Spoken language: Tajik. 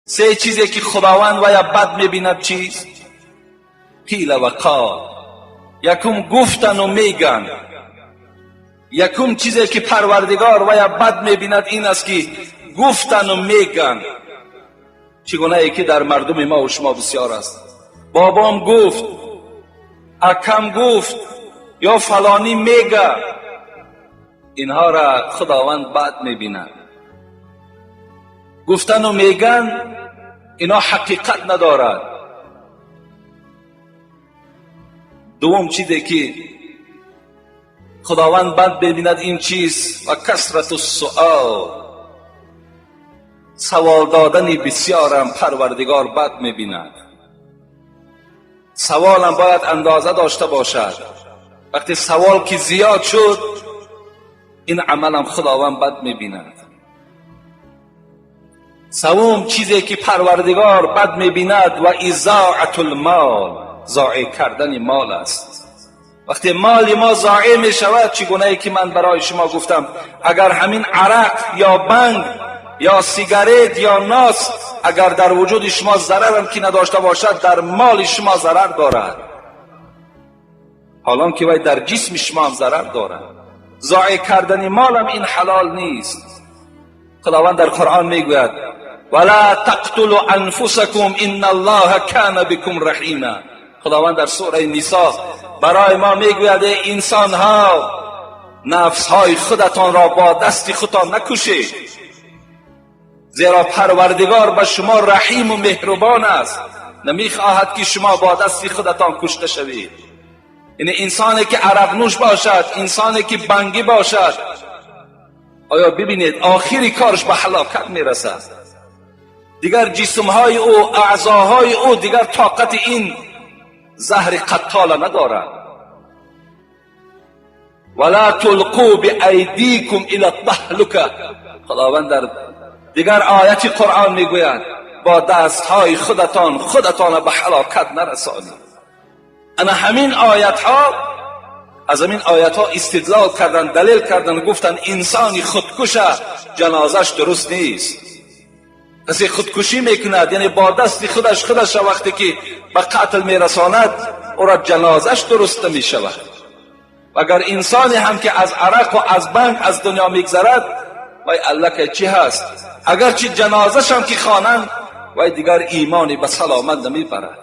Се чизе ки Худованд вая бад мебинад чист? Қила ва қол. Якум гуфтану меган. Якум чизе ки Парвардигор вая бад мебинад, ин аст ки гуфтану меган. Чӣ гунае ки дар мардуми мо шумо бисёр аст: бобом гуфт, акам гуфт ё фалонӣ мега. Инҳоро Худованд бад мебинад. Гуфтану меган, ино ҳақиқат надорад. Дуввум чизе ки Худованд бад мебинад, ин чиз ва касрату суол, савол додани бисёрам Парвардигор бад мебинад. Саволам бояд андоза дошта бошад. Вақте савол ки зиёд шуд, ин амалам Худованд бад мебинад. Севум чизе ки Парвардигор бад мебинад ва изоатулмол, зоеъ кардани мол аст. Вақте моли мо зоеъ мешавад, чӣ гунае ки ман барои шумо гуфтам, агар ҳамин арақ ё банг ё сигарет ё нос агар дар вуҷуди шумо зарарам ки надошта бошад, дар моли шумо зарар дорад, ҳолон ки вай дар ҷисми шумо ҳам зарар дорад. Зоеъ кардани молам ин ҳалол нест. Худованд дар Қуръон мегӯяд: вала тақтулу анфусакум инна аллоҳа кана бикум раҳима. Худованд дар сураи Нисо барои мо мегӯяд: эй инсонҳо, нафсҳои худатонро бо дасти худтон накушед, зеро Парвардигор ба шумо раҳиму меҳрубон аст, намехоҳад ки шумо бо дасти худатон кушта шавед. Яъне инсоне ки арақнӯш бошад, инсоне ки бангӣ бошад, оё бибинед, охири кораш ба ҳалокат мерасад. Дигар ҷисмҳои ӯ, аъзоҳои ӯ дигар тоқати ин заҳри қаттола надорад. Вала тулқу биайдикум ила таҳлука. Худованд дар дигар ояти Қуръон мегӯяд: бо дастҳои худатон худатонро ба ҳалокат нарасонед. Ана ҳамин оятҳо, аз ҳамин оятҳо истидлол кардан, далел кардан, гуфтанд: инсони худкуша ҷанозаш дуруст нест. Касе худкушӣ мекунад, яъне бо дасти худаш худаша вақте ки ба қатл мерасонад, ӯро ҷанозаш дуруст намешавад. Агар инсоне ҳам ки аз арақу аз банг аз дунё мегзарад, вай аллакай чӣ ҳаст? Агарчи ҷанозашам ки хонанд, вай дигар имоне ба саломат намебарад.